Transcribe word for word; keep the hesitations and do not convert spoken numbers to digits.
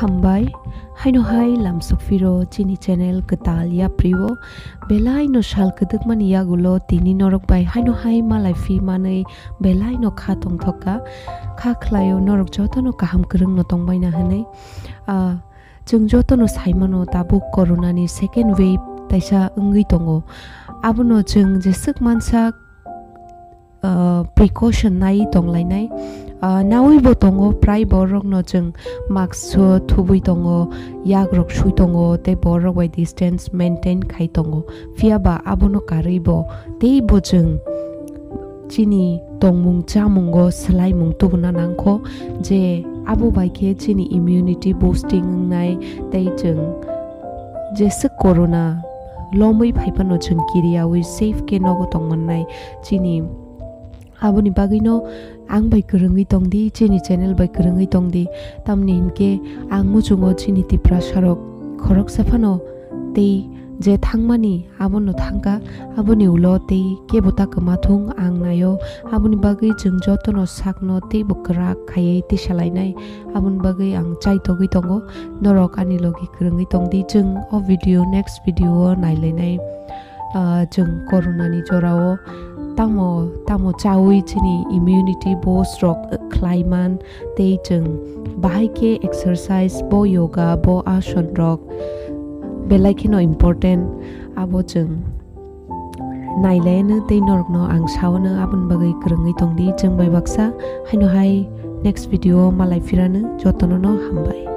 Hambai, haino hai lamsok phiro chini channel kwtal yaprio, belai no sal kwdwkmani yagulo tini norok bai haino hai malai phi manwi belai no kha tongthok kha, kha khlaio norok joto no kaham kwrwng no tongbaina hwnwi. Ah, chwng joto no saimano tabuk corona ni second wave taisa wngwi tongo, abono chwng jeswk mansak ah, precaution nai tonglainai. Ah, naui bo tongo, prai borokno chwng mask so thubui tongo, yak rok sui tongo, tei borok bai distance maintain khai tongo. Phiya ba abono karwi bo, tei bo chwng chini tongmung chamungo swlaimung tubuna nangkho, je abo bai khe chini immunity boosting wngnai, tei chwng jeswk corona lomwi phaiphano chwng kiriyaui safe khe nogo tongmannai. Chini Aboni bagwino ang bai kwrwngwi tongdi, chini channel bai kwrwngwi tongdi. Tamni hinkhe ang muchungo chini Tiprasa rok khoroksa phano tei je thangmani abono thangkha, aboni ulo tei kebo ta kwma thung ang naio. Aboni bagwi chwng jotono sakno teibo kwrak khaiwi tisalainai. Aboni bagwi ang chaitogwi tongo, norok ani logi kwrwngwi tongdi. Chwng o video, next video o nailainai. Ah, chwng corona ni jorao tamo tamo chawi chini immunity boost rok khlaiman, tei chwng bahai khe exercise, bo yoga, bo ason rok belai kheno important. Abo chwng nailaiano tei norokno ang saono, aboni bagwi kwrwngwi tongdi. Chwng bai baksa haino hai next video o malai phirano, jotono no hambai.